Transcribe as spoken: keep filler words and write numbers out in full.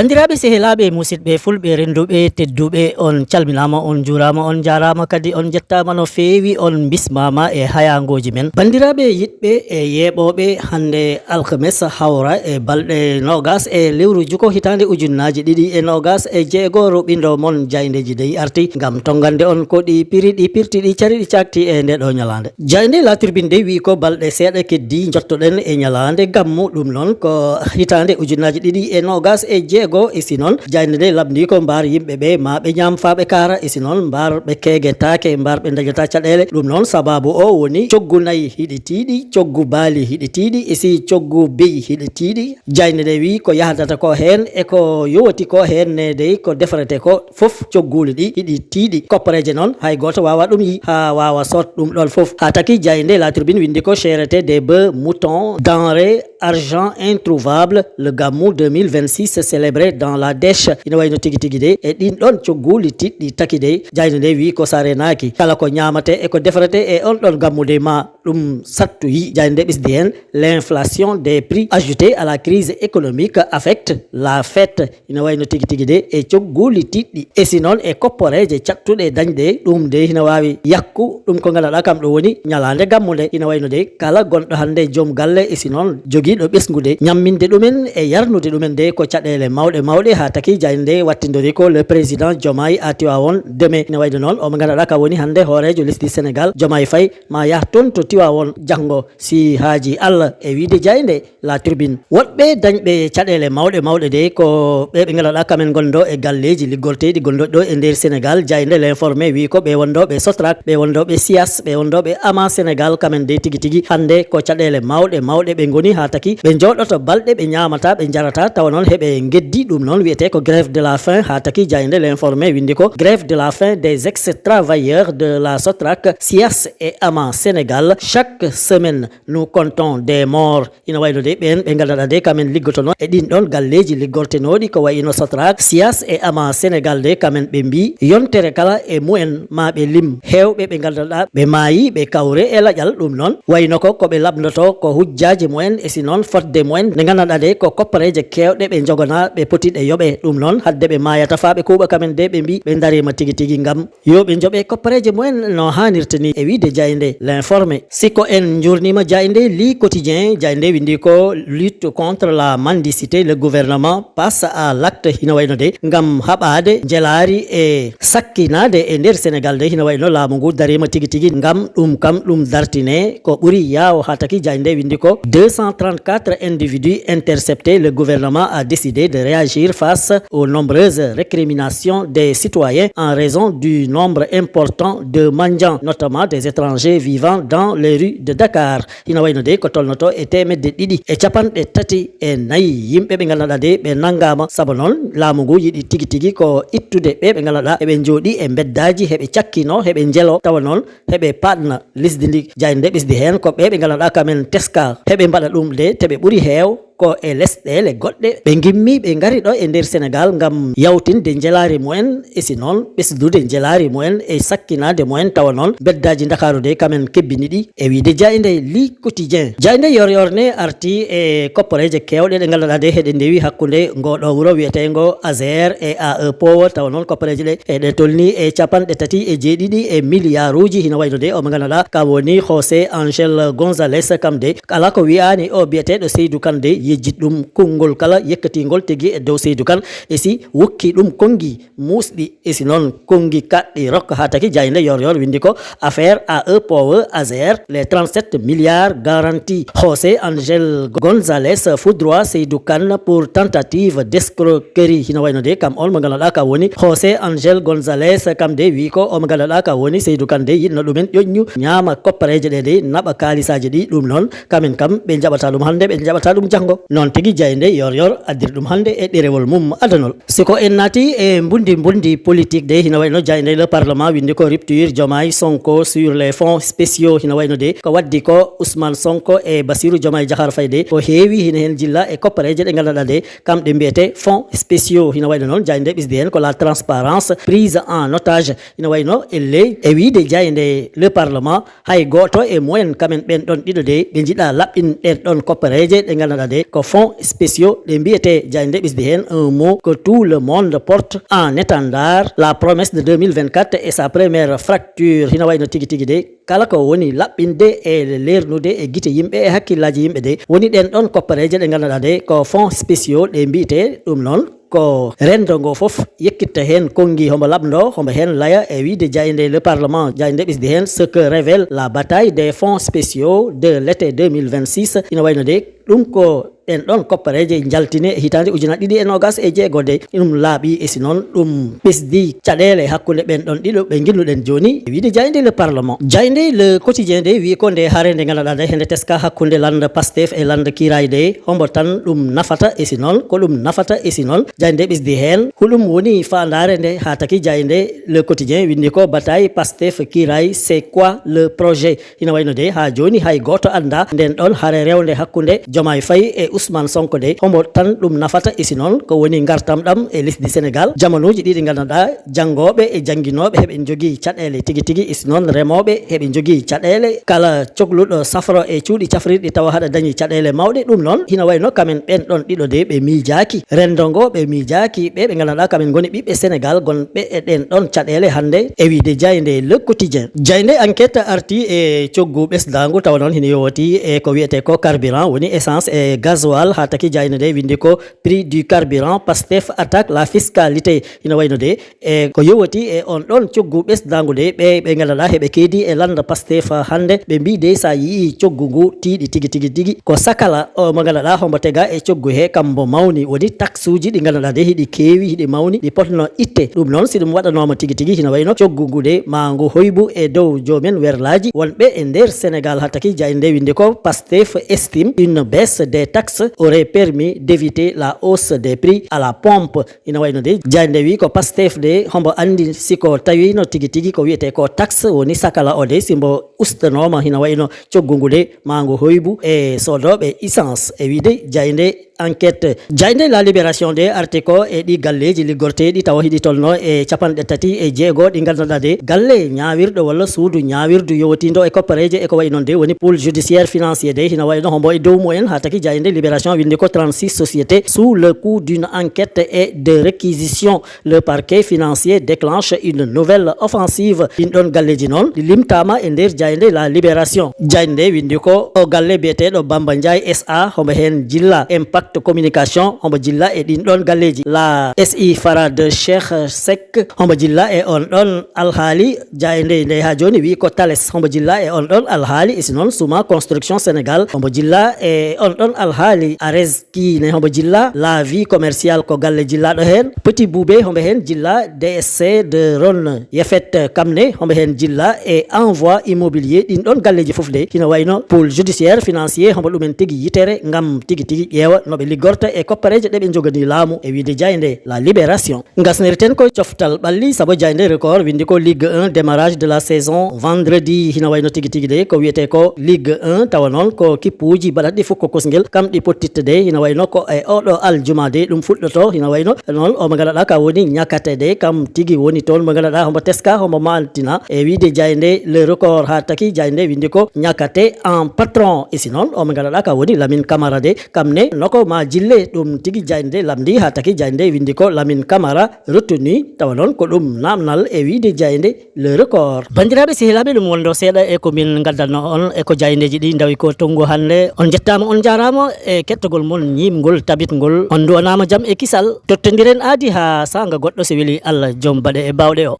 Banndiraaɓe, sehilaaɓe, musidɓe fulɓe, rennduɓe, tedduɓe, on calminaama, on njuuraama, on njaaraama, kadi on njettaama no feewi, on mbismaama e hayaangooji men. Banndiraaɓe yiɗɓe e yeeɓooɓe, hannde alkhames hawra e balɗe noogas e lewru juko hitaande ujunnaaji ɗiɗi e noogas e jeego, roɓindo mon Jaayndeeji dey arti ngam tonngande on ko ɗi piri, ɗi pirti, ɗi cari, ɗi caakti e nde ɗo ñalaande. Jaaynde La Tribune dey wi'i ko balɗe seeɗa keddi njottoɗen e ñalaande gammu, ɗum noon ko hitaande ujunnaaji ɗiɗi e noogas e jeego. E si noon, jaaynde nde labndii ko mbaar yimɓe ɓe maa ɓe ñaam faa ɓe kaara, e si noon mbaar ɓe keegetaake, mbaar ɓe ndañata caɗeele. Ɗum noon sabaabu o woni coggu nayi hiɗi tiiɗi, coggu baali hiɗi tiiɗi, e si coggu beyi hiɗi tiiɗi. Jaaynde nde wi'i ko yahdata ko heen e ko yowati ko heen ne dey ko defarete ko fof cogguuli ɗi hiɗi tiiɗi. Koppareeje noon hay gooto waawa ɗum yi haa waawa soot ɗum ɗoon fof. Haa taki jaaynde La Tribune winndi ko cherté des bœufs, moutons, denrées, argent introuvable. Le Gammu deux mille vingt-six célébré dans la dèche. Ina wayno tigi tigi de e ɗin ɗoon cogguuli tiiɗɗi taki de, jaaynde nde wi'i ko sarenaaki. Kala ko ñaamate e ko defarete e on ɗoon gammu de ma ɗum sattu yi. Jaaynde nde ɓisdi heen, l'inflation des prix ajoutée à la crise économique affecte la fête. Ina wayno tigi tigi de e cogguuli tiiɗɗi. E si noon e kopporeeje cattuɗe dañde ɗum de ina waawi yakku ɗum ko ngannduɗaa kam ɗo woni ñalaande gammu nde. Ina wayno de kala gonɗo hannde joom galle e si noon jogiiɗo ɓesngu de ñamminde ɗumen e yarnude ɗumen de ko caɗeele mawɗe mawɗe haa taki jaaynde nde wattindori ko le président Diomaye à Tivaouane demain. Ina wayde noon omo ngannduɗaa ka woni hannde hooreejo lesdi Sénégal Diomaye Faye ma yah toon to Tivaouane janngo si haaji Allah e wiide jaaynde La Tribune. Woɗɓe dañɓe caɗeele mawɗe mawɗe de ko ɓe ɓe ngannduɗaa kamen ngonɗo e galleeji liggorteeɗi gonɗo ɗo e nder Sénégal. Jaaynde L'Informé wi'i ko ɓe wonɗo ɓe Sotrac, ɓe wonɗo ɓe sias, ɓe wonɗo ɓe ama Sénégal kamen de tigi tigi hannde ko caɗeele mawɗe mawɗe ɓe ngoni haa taki ɓe njooɗoto balɗe ɓe ñaamata ɓe njarata tawa noon heɓe ngeddi. Ɗum noon wiyetee ko grève de la faim haa taki jaaynde L'Informé winndi ko grève de la faim des ex-travailleurs de la Sotrac, sias et ama Sénégal. Chaque semaine nous comptons des morts. Ina wayno de ɓeen ɓe ngannduɗaa de kamen liggotono e ɗin ɗoon galleeji liggortenooɗi ko wayino Sotrac, sias e ama Sénégal de kamen ɓe mbii yontere kala e mumen ma ɓe lim heewɓe ɓe ngannduɗaa ɓe maayi ɓe kawre e laƴal. Ɗum noon wayno ko ko ɓe laɓndoto ko hujjaaji mumen e si noon fotde mumen nde ngannduɗaa de ko koppareeje keewɗe ɓe njogonaa ɓe potiɗe yoɓe. Ɗum noon hadde ɓe maayata faa ɓe kuuɓa kamen de ɓe mbii ɓe ndariima tigi tigi ngam yo ɓe njoɓe koppareeje mumen no haanirta ni e wiide jaaynde L'Informé. Si ko en njuurniima jaaynde Le Quotidien, jaaynde winndi ko lutte contre la mendicité, le gouvernement passe à l'acte. Hina wayno de ngam haɓaade njelaari e sakkinaade e nder Sénégal de hina wayno laamu ngu dariima tigi tigi ngam ɗum kam ɗum dartine ko ɓuri yaawo haa taki jaaynde winndi ko deux cent trente-quatre individus interceptés. Le gouvernement a décidé de réagir face aux nombreuses récriminations des citoyens en raison du nombre important de mendiants, notamment des étrangers vivant dans les rues de Dakar. Hina wayno de ko tolnoto e teemedde ɗiɗi e capanɗe tati e nayi yimɓe ɓe ngannduɗaa de ɓe nanngaama. Sabu noon laamu ngu yiɗi tigi tigi ko ittude ɓe ɓe ngannduɗaa eɓe njooɗi e mbeddaaji, heɓe cakkino, heɓe njelo, tawa noon heɓe paɗna lesdi ndi. Jaaynde ɓisdi heen ko ɓe ɓe ngannduɗaa kamen teska heɓe mbaɗa ɗum de te ɓe ɓuri heew ko e lesɗeele goɗɗe ɓe ngimmi ɓe ngari ɗo e nder Sénégal ngam yawtinde njelaari mumen e si noon ɓesdude njelaari mumen e sakkinaade mumen tawa noon beddaaji Ndakaaru de kamen kebbini ɗi e wiide jaaynde Le Quotidien. Jaaynde Yoor Yoor ne arti e kopporeeje keewɗe ɗe ngannduɗaa de heɗe ndewi hakkunde ngooɗo wuro wiyeteengo Azer e A E Power tawa noon kopporeeje ɗe eɗe tolni e capanɗe tati e jeeɗiɗi e miliyaaruuji. Hina wayno de omo ngannduɗaa ka woni José Angel Gonzalez kam de alaa ko wiyaani o biyeteeɗo Seydou Kane de yejjit ɗum konngol kala yekkatingol tigi e dow Seydou Kane e si wokki ɗum konngi muusɗi e si noon konngi kaɗɗi rokka haa taki jaaynde Yoor Yoor winndi ko affaire A E Power Azer, les trente-sept milliards garantis. José Angel Gonzalez foudroie Seydou Kane pour tentative d'escroquerie. Hina wayno de kam on mo ngannduɗaa ka woni José Angel Gonzalez kam de wi'i ko omo ngannduɗaa ka woni Seydou Kane de yiɗno ɗumen ƴoƴñu ñaama koppareeje ɗe de naɓa kaalisaaji ɗi. Ɗum noon kamen kam ɓe njaɓata ɗum hannde ɓe njaɓata ɗum janngo. Noon tigi jaaynde Yoor Yoor addiri ɗum hannde e ɗerewol mum adanol. Si ko en naati e mbundi mbundi politique de hina wayno jaaynde Le Parlement winndi ko rupture Diomaye Sonko sur les fonds spéciaux. Hina wayno de ko waddi ko Ousmane Sonko e Bassirou Diomaye Diakhar Faye de ko heewi hina heen jilla e koppareeje ɗe ngannduɗaa de kam ɗe mbiyetee fonds spéciaux. Hina wayno noon jaaynde ɓisdi heen ko la transparence prise en otage. Ina wayno e ley e wiide jaaynde Le Parlement hay gooto e mumen kamen ɓeen ɗoon ɗiɗo de ɓe njiɗa laɓɓin ɗeen ɗoon koppareeje ɗe ngannduɗaa de Ko fonds spéciaux ɗe mbiyetee, jaaynde ɓesdi heen un mot que tout le monde porte en étendard, la promesse de deux mille vingt-quatre et sa première fracture. Hina wayno tigi tigi de, kala ko woni laɓɓinde e leernude e gite yimɓe e hakkillaaji yimɓe de, woni ɗeen ɗoon koppareeje ɗe ngannduɗaa de ko fonds spéciaux ɗe mbiyetee. Ɗum noon ko renndo ngo fof yekkitta heen konngi, hombo laɓndo, hombo heen laya, e wiyde jaaynde le Parlement, jaaynde ɓesdi heen ce que révèle la bataille des fonds spéciaux de l'été deux mille vingt-six. Ina wayno de, ɗum ko ɗeen ɗoon koppareeje njaltine e hitaande ujunaaji ɗiɗi e noogaas e jeego de. Ɗum laaɓi e si noon ɗum ɓesdi caɗeele hakkunde ɓeen ɗoon ɗiɗo ɓe nginnuɗen jooni, e wiyde jaaynde le Parlement. Jaaynde le Quotidien de wi ko nde hare nde ngannduɗaa nde hende teska hakkunde lannda Pastef e lannda Kiiraay de, hombo tan ɗum nafata e si noon, ko ɗum nafata e si noon. Jaaynde ɓesdi heen, huɗum woni faandaare nde, haa taki jaaynde le Quotidien winndi ko bataille Pastef Kiiraay, c'est quoi le projet? Ina wayno de, haa jooni hay gooto anndaa ndeen ɗoon hare rewnde hakkunde Diomaye Faye e Ousmane Sonko de, hombo tan ɗum nafata e si noon, ko woni ngartam ɗam e lesdi Senegaal, jamanuuji ɗi ɗi ngannduɗaa janngooɓe e jannginooɓe heɓe njogii caɗeele tigi tigi, e si noon remooɓe heɓe njogii caɗeele, kala cokluɗo safro e cuuɗi cafrirɗi tawa haɗa dañi caɗeele mawɗe. Ɗum noon, hina wayno kamen ɓeen ɗoon ɗiɗo de ɓe miijaaki renndo ngo, ɓe miijaaki ɓe ɓe ngannduɗaa kamen ngoni ɓiɓɓe Senegaal gonɓe e ɗeen ɗoon caɗeele hannde, e wiyde jaaynde Le Quotidien. Jaaynde Enquête arti e coggu ɓesdaangu, tawa noon hina yowiti e ko wiyetee ko carburant, woni essence e gasoil, haa taki jaaynde nde winndi ko prix du carburant, Pastef attaque la fiscalité. Ina wayno de, e ko yowiti e on ɗoon coggu ɓesdaangu de, ɓe ɓe ngannduɗaa heɓe keedi e lannda Pastef hannde, ɓe mbii de, so a yii coggu ngu tiiɗi tigi tigi tigi, ko sakala o mo ngannduɗaa hombo tega e coggu he, kambo mawni, woni taxe uji ɗi ngannduɗaa de hiɗi keewi, hiɗi mawni, ɗi potno itte. Ɗum noon, si ɗum waɗanooma tigi tigi, hina wayno coggu ngu de, maa ngu hoybu e dow joomen werlaaji wonɓe e nder Senegaal. Haa taki jaaynde nde winndi ko Pastef estime une baisse des taxes aurait permis d'éviter la hausse des prix à la pompe. Ina wayno de, jaaynde wi ko Pastef de, hombo anndi si ko tawino tigi tigi ko wiyetee ko taxe woni sakala o de, si mbo ustanooma, hina wayno coggu ngu de, maa ngu hoybu e soodooɓe essence, e wiyde jaaynde Enquête. Jaaynde La Libération de arti ko e ɗi galleeji liggorteeɗi tawa hiɗi tolno e capanɗe tati e jeego, ɗi ngannduɗaa de galle ñaawirɗo walla suudu ñaawirdu yowotiindo e koppareeje e ko wayi noon de, woni pôle judiciaire financier de, hina wayno hombo e dow mumen, haa taki jaaynde Libération winndi ko trente-six sociétés sous le coup d'une enquête et de réquisition. Le parquet financier déclenche une nouvelle offensive. Ɗin ɗoon galleeji noon ɗi limtaama e nder jaaynde La Libération. Jaaynde winndi ko o galle biyeteeɗo Bamba Ndiaye S A, hombo heen jilla Impact Communication, hombo jilla e ɗin ɗoon galleeji. La S I Farad Cheikh Seck, hombo jilla e on ɗoon alhaali. Jaaynde nde haa jooni wi ko Thales, hombo jilla e on ɗoon alhaali. E si noon Souma Construction Sénégal, hombo jilla e on ɗoon alhaali. Ares Kiine, hombo jilla La Vie Commerciale, ko galle jillaaɗo heen. Petit Boubé, hombo heen jilla D S C de Ron Yefet Kamne, hombo heen jilla e Envoi Immobilier. Ɗin ɗoon galleeji fof de, hina wayno pôle judiciaire financier, hombo ɗumen tigi yitere ngam tigi tigi ƴeewa no ɓe liggorta e koppareeje ɗe ɓe njoganii laamu, e wiyde jaaynde La Libération. Ngasnirten ko coftal ɓalli, sabu jaaynde Record winndi ko Ligue un, démarrage de la saison vendredi. Hina wayno tigi tigi de, ko wiyetee ko Ligue un, tawa noon ko kippuuji baɗaɗi fof ko kosngel, kam ɗi pottitte de. Hina wayno ko e oɗo aljuma de ɗum fuɗɗoto. Hina wayno noon o mo ngannduɗaa ka woni ñakate de, kam tigi woni toon mo ngannduɗaa hombo teska, hombo mantina, e wiyde jaaynde Le Record, haa taki jaaynde winndi ko ñakate en patron. E si noon o mo ngannduɗaa ka woni Lamine Camara de, kam ne noko ma jille, ɗum tigi jaaynde lamndi, haa taki jaaynde winndi ko Lamine Camara retenu, tawa noon ko ɗum naamnal e wiyde jaaynde Le Record. Banndiraaɓe sehilaaɓe, ɗum wondo seeɗa e ko min ngaddanno on e ko jaayndeeji ɗi ndawi ko tongu hannde. On njettaama, on njaaraama e kettogol mon ñiimngol, tabitngol. On nduwanaama jam e kisal. Tottondiren aadi haa saanga goɗɗo, so weli Allah, joom baɗe e baawɗe o.